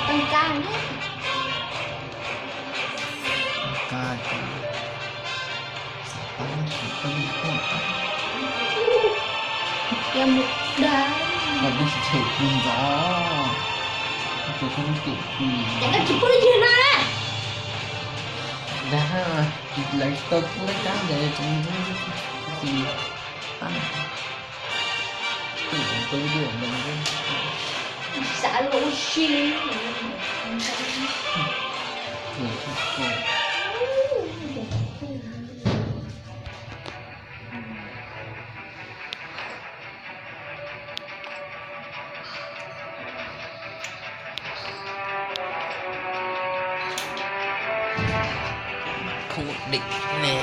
Nkaj, nkaj, xav pab tus koj li koj. Yog mus dag. Koj twb tsis tshem kuv ntxov. Koj tus koj twb tshem kuv. Ces koj tsis pub li yog no na. Dag, lawv tsis tau laj kab ntawd ces tsis pab. Xav los ua si. Không ổn định nè.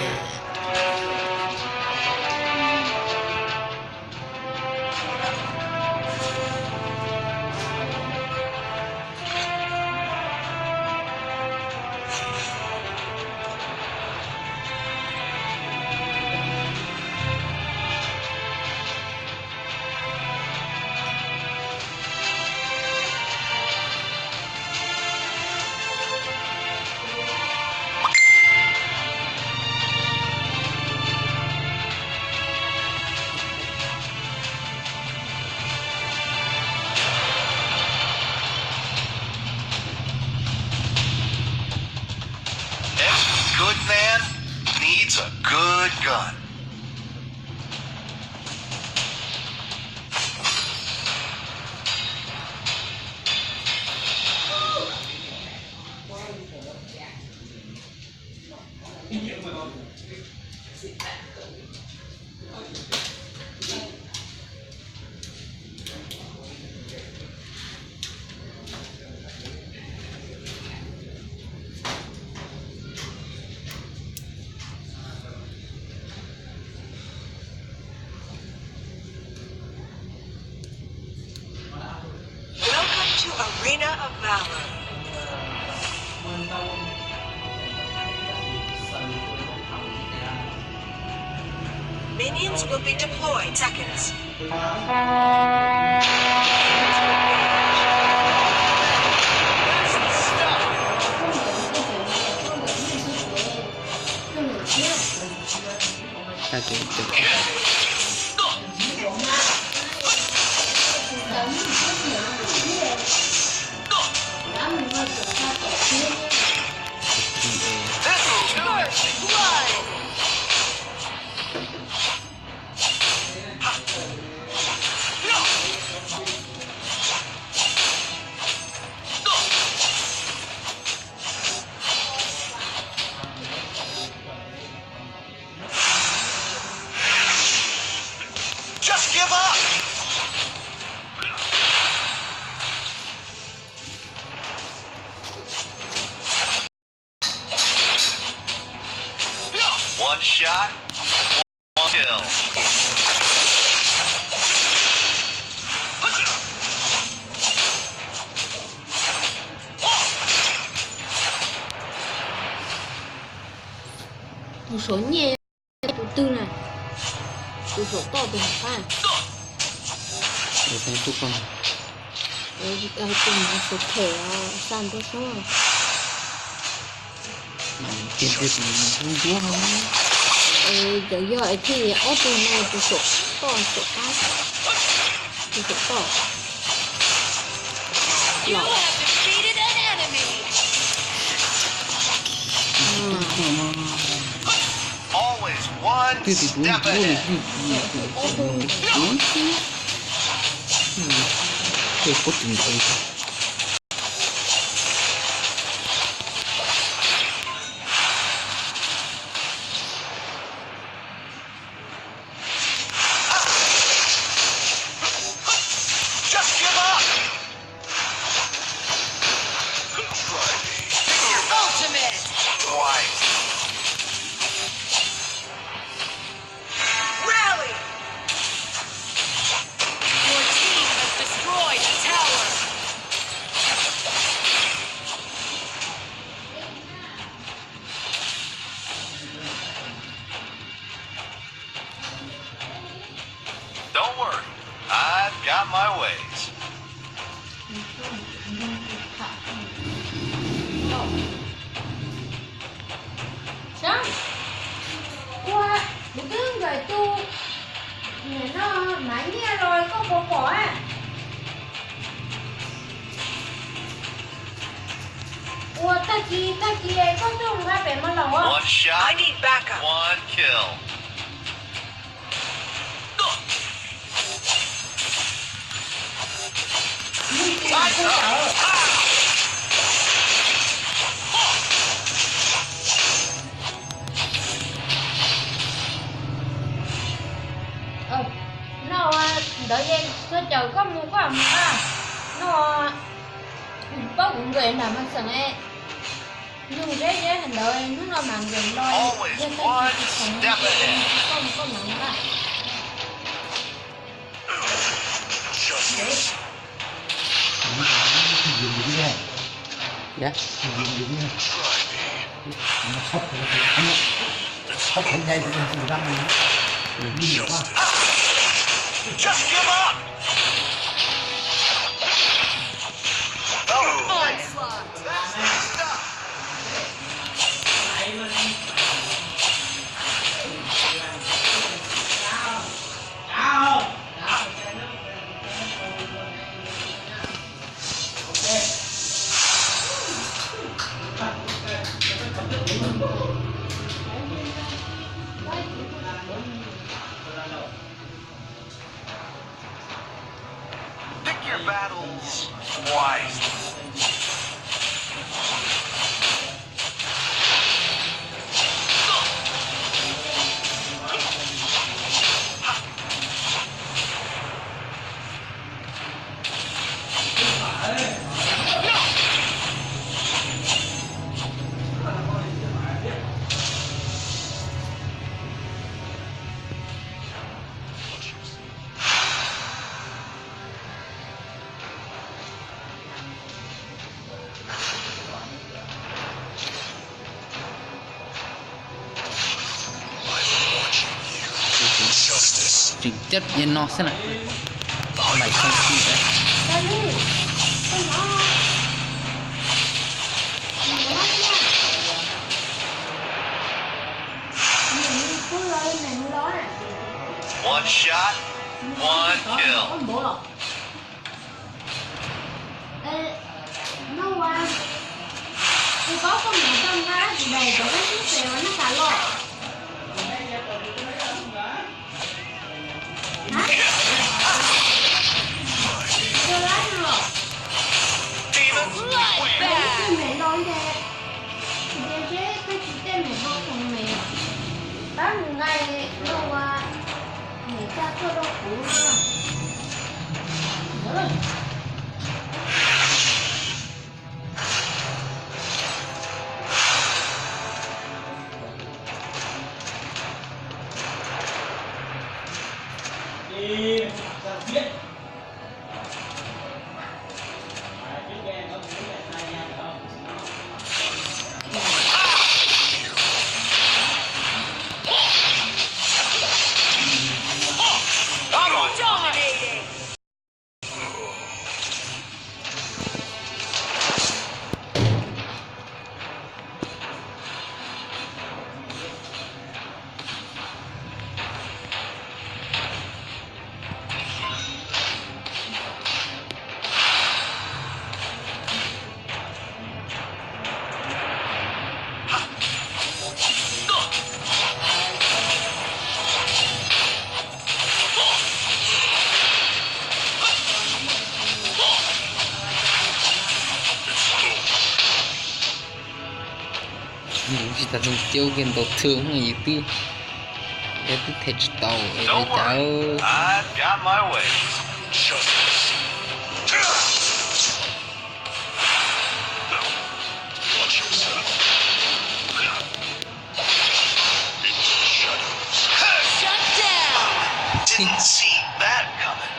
Every good man needs a good gun. Welcome to Arena of Valor. Minions will be deployed seconds. Just give up! One shot, one kill. Tus saum nyiaj tus twg na? Tus saum toj tus hauv qab. Tus saum them os, xa ntua sub. Cov yog es thiaj li ob tug no, tus saum toj saum qab. Tus saum toj. Always one step ahead. Just give up! Ultimate! Twice. Rally! Your team has destroyed a tower. Don't worry, I've got my ways. Ua, kuv twb nkawm tus, nim no Maiv Nyiaj los koj puas pom a? Ua, tag kis tag kis koj tuaj nqa pem mas los. One shot, one kill. No ntawd es txog caum koj mus koj mus a. No paub kuv nkawm nram mas xeem e. Nug zeb zeb ntawd hnub no mas nkawm no yog tag kis tsis khoom koj mus koj mam nqa. Just give up! Pick your battles wisely. Tseem cab li no xwb na. Maim xyoo xwb na. One shot, one kill. No ua, kuv paub koj mus tau nqa dab tsi daim cov kab xib xes uas noj tas los. Ua lab no los. Tus me no nte, nte seb koj tsis tej me no tus me. Pab mus nqa no ua, me tsa tuaj rau kuv no. Dominating. Tsis tas zoo tiaub kiag ntaus thwj yus twb, yus twb them tsis tau li cas. I've got my ways. Justice. Watch yourself. Into the shadows. Shut down! Didn't see that coming.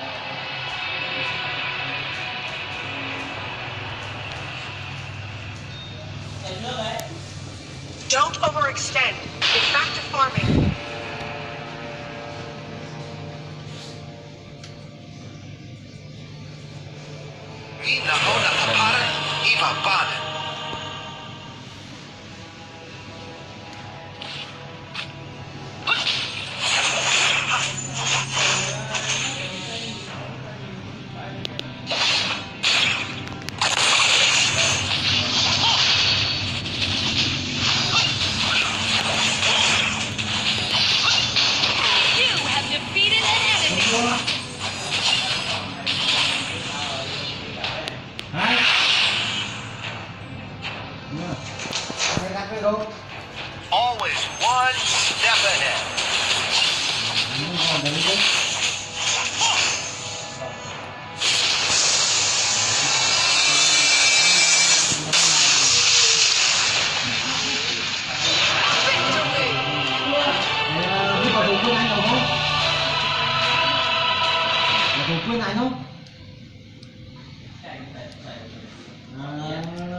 Don't overextend. Get back to farming. Ib nab hauv nab qhov phab ib vam paj na. Always one step ahead.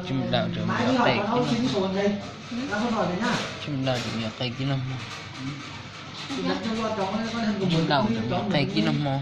Tsis daus ntawm qe kib no. Tsis daus ntawm qe kib no hmo. Tsis daus ntawm qe kib no hmo.